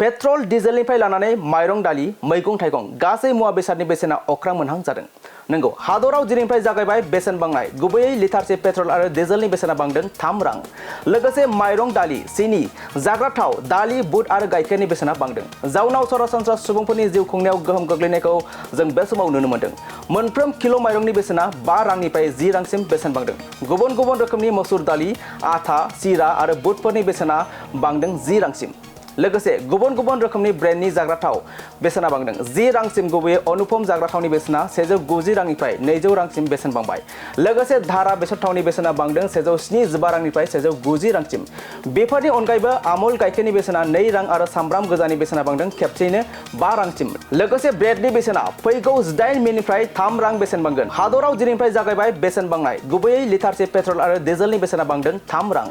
Petrol डिजेलनिफ्राय लानानै माइरं दालि मैगं थाइगं गासै मुवा बेसादनि बेसेना अख्रां मोनहां जादों। नंगौ हादराव दिनैनिफ्राय जागायबाय बेसेन बांनाय गुबैयै लिटारसे पेट्रल आरो डिजेलनि बेसेना बांदों 3 रां। लोगोसे माइरं दालि सिनि जाग्रा थाव दालि बुट आरो गाइखेरनि बेसेना बांदों। जाउनाव सरासनस्रा सुबुंफोरनि जिउ खुंनायाव गोहोम गोग्लैनायखौ जों बे समाव नुनो मोन्दों। मोनफ्रोम किल' माइरंनि बेसेना 5 रांनिफ्राय 10 रांसिम बेसेन बांदों। गुबुन गुबुन रोखोमनि मसुर दालि आथा सिरा आरो बुटफोरनि बेसेना बांदों 10 रांसिम। लोगोसे गुबुन गुबुन रोखोमनि ब्रेन्डनि जाग्रा थाव बेसेना बांदों 10 रांसिम। गुबैयै अनुपम जाग्रा थावनि बेसेना 190 रांनिफ्राय 200 रांसिम बेसेन बांबाय। लोगोसे धारा बेसर थावनि बेसेना बांदों 175 रांनिफ्राय 190 रांसिम। बेफोरनि अनगायैबो आमुल गाइखेरनि बेसेना 2 रां आरो सामब्राम गोजानि बेसेना बांदों खेबसेयैनो 5 रांसिम। लोगोसे ब्रेडनि बेसेना फैगौ 18 मेनिफ्राय 3 रां बेसेन बांगोन। हादराव दिनैनिफ्राय जागायबाय बेसेन बांनाय गुबैयै लिटारसे पेट्रल आरो डिजेलनि बेसेना बांदों 3 रां।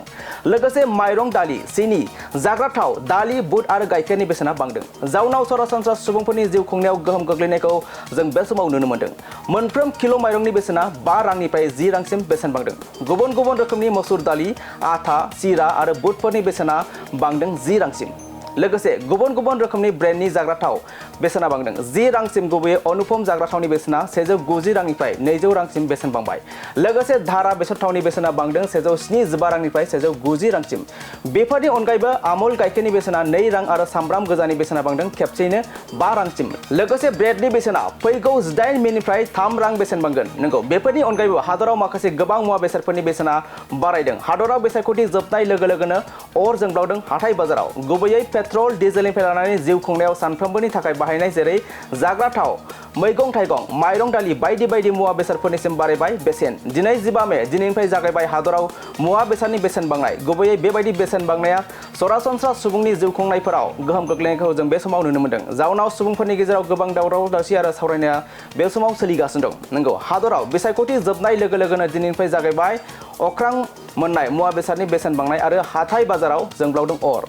लोगोसे माइरं दालि सिनि जाग्रा थाव दालि बुट आरो गाइखेरनि बेसेना बांदों। जाउनाव सरासनस्रा सुबुंफोरनि जिउ खुंनायाव गोहोम गोग्लैनायखौ जों बे समाव नुनो मोन्दों। मोनफ्रोम किल' माइरंनि बेसेना 5 रांनिफ्राय 10 रांसिम बेसेन बांदों। गुबुन गुबुन रोखोमनि मसुर दालि आथा सिरा आरो बुटफोरनि बेसेना बांदों 10 रांसिम। लोगोसे गुबुन गुबुन रोखोमनि ब्रेन्डनि जाग्रा थाव बेसेना बांदों 10 रांसिम। गुबैयै अनुपम जाग्रा थावनि बेसेना 190 रांनिफ्राय 200 रांसिम बेसेन बांबाय। लोगोसे धारा बेसर थावनि बेसेना बांदों 175 रांनिफ्राय 190 रांसिम। बेफोरनि अनगायैबो आमुल गाइखेरनि बेसेना 2 रां आरो सामब्राम गोजानि बेसेना बांदों खेबसेयैनो 5 रांसिम। लोगोसे ब्रेडनि बेसेना फैगौ 18 मेनिफ्राय 3 रां बेसेन बांगोन। नंगौ बेफोरनि अनगायैबो हादराव माखासे गोबां मुवा बेसादफोरनि बेसेना बारायदों। हादराव बिसायख'थि जोबनाय लोगो लोगोनो अर जोंब्लावदों हाथाय बाजाराव। गुबैयै पेट्रल डिजेलनिफ्राय लानानै जिउ खुंनायाव सानफ्रोमबोनि थाखाय बाहायनाय जेरै जाग्रा थाव मैगं थाइगं माइरं दालि बायदि बायदि मुवा बेसादफोरनिसिम बारायबाय बेसेन। दिनै 15 मे दिनैनिफ्राय जागायबाय हादराव मुवा बेसादनि बेसेन बांनाय। गुबैयै बेबायदि बेसेन बांनाया सरासनस्रा सुबुंनि जिउ खुंनायफोराव गोहोम गोग्लैनायखौ जों बे समाव नुनो मोन्दों। जाउनाव सुबुंफोरनि गेजेराव गोबां दावराव दावसि आरो सावरायनाया बे समाव सोलिगासिनो दं। नंगौ हादराव बिसायख'थि जोबनाय लोगो लोगोनो दिनैनिफ्राय जागायबाय अख्रां मोननाय मुवा बेसादनि बेसेन बांनाय आरो हाथाय बाजाराव जोंब्लावदों अर।